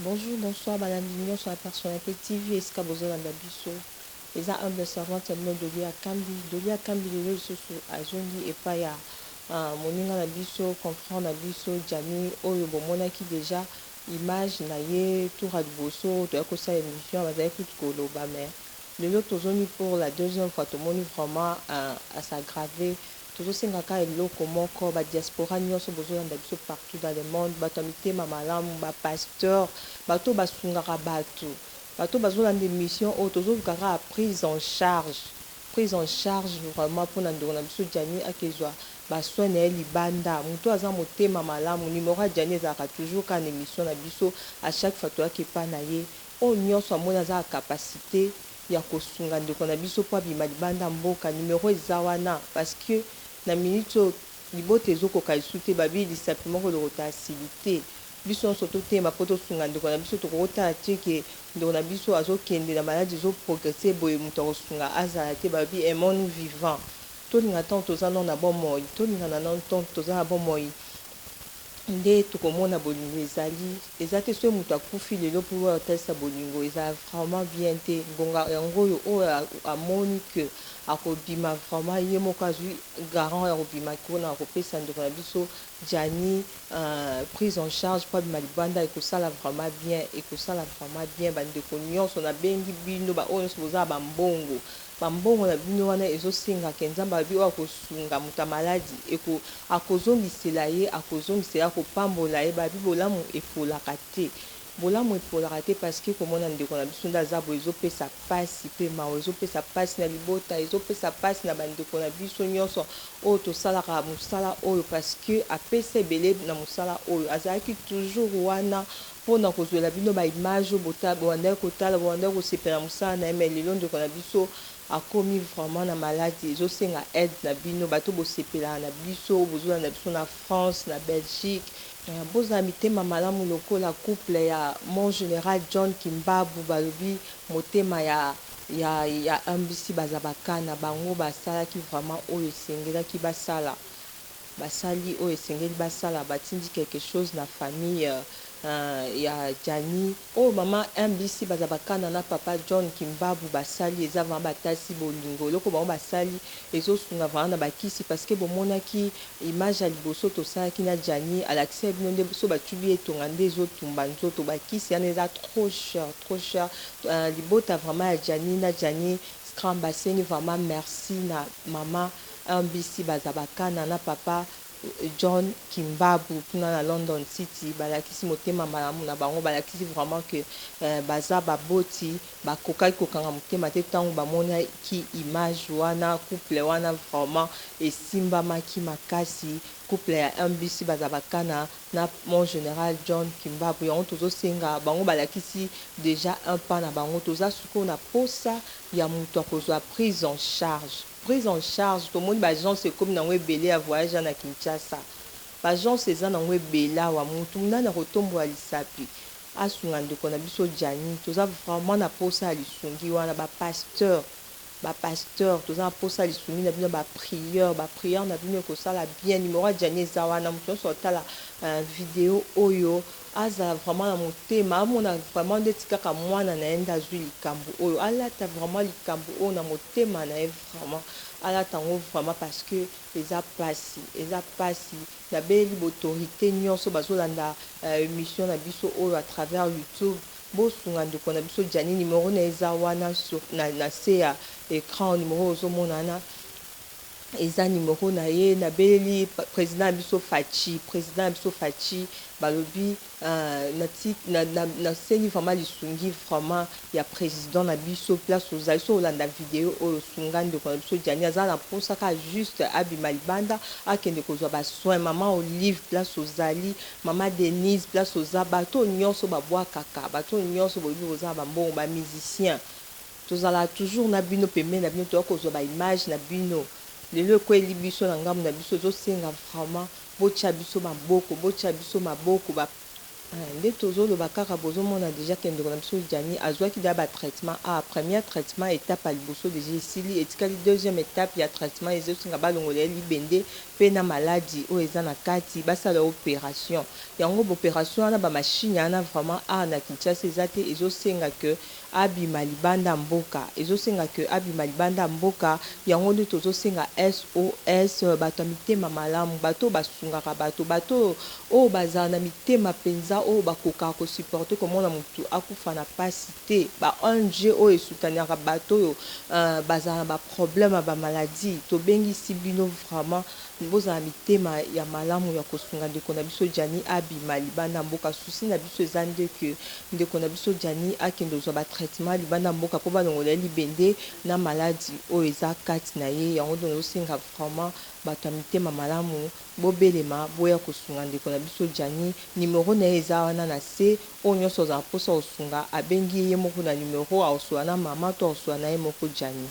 Bonjour, bonsoir, balandi nyonso ya Personnalité TV esika bozolanda biso. Eza humble servante ya bino Doli Akambi. Doli Akambi lelo lisusu azongi epai ya moninga na biso, confrère na biso Gianni oyo bomonaki déjà image na ye tour ya liboso toyaki kosala émission, bazali kutu koloba, mais lelo tozongi pour la deuxième fois, tomoni vraiment as'aggraver. Tozosengaka eloko moko, badiaspora nyonso bozolanda biso partout dans le monde, bato ya mitema malamu, bapasteur, bato basungaka bato, bato bazolanda émission oyo, tozoluka kaka prise en charge, prise en charge vraiment mpona ndeko na biso Gianni akezwa basoin na ye libanda. Moto aza motema malamu, numéro ya Gianni ezalaka toujours kaka na émission na biso. À chaque fois toyaki epa na ye, oyo nyonso amoni aza na capacité ya kosunga ndeko na biso mpo abima libanda mboka, numéro eza wana, parce que na minute oyo libota ezokoka lisusu te. Babi lisapi moko lokota asili te. Biso nyonso totema mpo tosunga ndeko na biso. Tokokotala te ke ndeko na biso azokende na maladi ezoprogresser boye, moto akosunga azala te. Babi aimons-nous vivant, tolinga ntango toza nano na bomoi, tolingana nano ntango toza na bomoi, nde tokomona bolingo ezali. Eza te soki moto akufi lelo mpo oyo atalisa bolingo, eza vraiment bien te. Ngonga yango oyo, oyo amoni ke akobima vraiment, ye moko azwi garant ya kobima mpona kopesa ndeko na biso Gianni prise en charge mpo abima libanda, ekosala vraiment bien, ekosala vraiment bien. Bandeko nyonso, nabengi bino, baoyo nyonso boza na bambongo, bambongo na bino wana ezosengaka. Nzambe abi oyo akosunga moto ya maladi, akozongisela ye, akozongisela, akopambola ye. Babi bolamu epolaka te, bolamu epolaka te, parce que komona ndeko na biso nde aza boye ezopesa pasi mpe mawa, ezopesa pasi na libota, ezopesa pasi na bandeko na biso nyonso oyo tosalaka mosala oyo, parce que apesa ebele na mosala oyo. Azalaki toujours wana mpona kozwela bino baimage oyo bobandaki kotala, bobandaki kosepela mosala na ye. Mais lelo ndeko na biso akomi vraiment na maladi, ezosenga aide na bino, bato bosepelaka na biso, bozolanda biso na France, na Belgique. Bozala mitema malamu lokola couple ya mon général John Kimbabu. Balobi motema ya MBC baza bakana bango, basalaki vraiment oyo esengelaki basala, basali oyo esengeli basala, batindi quelque chose na famille ya Gianni. Oyo mama MBC baza bakana na papa John Kimbabu basali eza vraiment batasi bolingo. Eloko bango basali ezosunga vraiment na bakisi, parce que bomonaki image ya liboso tosalaki na Gianni, alakisi bino nde so batubi etonga nde ezotumba nzoto. Bakisi wana eza trop cher, trop cher. Libota vraiment ya Gianni na Gianni Scram basengi vraiment merci na mama MBC baza bakana na papa John Kimbabu kuna na London City. Balakisi motema malamu na bango, balakisi vraiment ke baza baboti, bakokaki kokanga motema te ntango bamonaki image wana. Couple wana vraiment esimbamaki makasi, couple ya MBC baza bakana na mon général John Kimbabu. Yango tozosenga bango, balakisi déjà un pas na bango. Toza sikoyo na posa ya moto akozwa prise en charge, prise en charge. Tomoni baagence ekomi nango ebele ya voyage na Kinshasa, baagence eza nango ebele awa. Motu nani akotombola lisapi asunga ndeko na biso Gianni? Toza vraiment na posa ya lisungi wana. Bapasteur, bapasteur, toza na posa ya lisungi na bino, baprière, baprière na bino ekosala bien. Numéro ya Gianni eza wana. Moto nyonso otala video oyo azala vraiment na motema, amona vraiment ndeti kaka mwana na ye nde azwi likambo oyo, alata vraiment likambo oyo na motema na ye, vraiment alata yango vraiment, parce que eza pasi, eza pasi. Nabeli baautorité nyonso bazolanda émission na biso oyo à travers YouTube, bosunga ndeko na biso Gianni. Numéro na eza wana na se ya écran, numéro ozomona wana eza numéro na ye. Nabeleli président na biso Fatshi, président na biso Fatshi. Balobi nasengi vraiment lisungi vraiment ya président na biso. Place ozali so olanda video oyo, sunga ndeko na biso Gianni, aza na mposa kaka juste abima libanda, akende kozwa basoin. Mama Olive, place ozali, mama Denise, place oza, bato nyonso babwakaka, bato nyonso boyebi boza na bambongo, bamusicien, tozala toujours na bino, pembeni na bino, toya kozwa baimage na bino. Lelo ekweli biso na ngambo na biso, ezosenga vraiment botya biso maboko, botya biso maboko. Nde tozoloba kaka, bozomona deja ke ndeko na biso Gianni azwaki deja batraitement. A premier traitement, étape ya liboso deja esili, etikali deuxième étape ya traitement. Ezosenga balongola ye libende mpe na maladi oyo eza na kati, basala opération yango. Baopération wana, bamachine wana vraiment awa na Kinshasa eza te. Ezosenga ke abima libanda mboka, ezosenga ke abima libanda mboka. Yango nde tozosenga SOS, bato ya mitema malamu, bato oyo basungaka bato, bato oyo bazala na mitema mpenza, oyo bakokaka kosupporter komona motu akufa na pasi te, ba ONG oyo esoutenaka bato oyo bazala na baproblème ya bamaladi. Tobengisi bino vraiment, bozala mitema ya malamu ya kosunga ndeko na biso Gianni abima libanda mboka. Souci na biso eza nde ke ndeko na biso Gianni akende kozwa batraitement libanda mboka mpo balongola ye libende na maladi oyo eza kati na ye. Yango nde nazosenga vraiment bato ya mitema malamu, bobelema, boya kosunga ndeko na biso Gianni. Numero na ye eza wana na se. Oyo nyonso azala mposa kosunga, abengi ye moko na numero, akosola na mama to akosola na ye moko Gianni.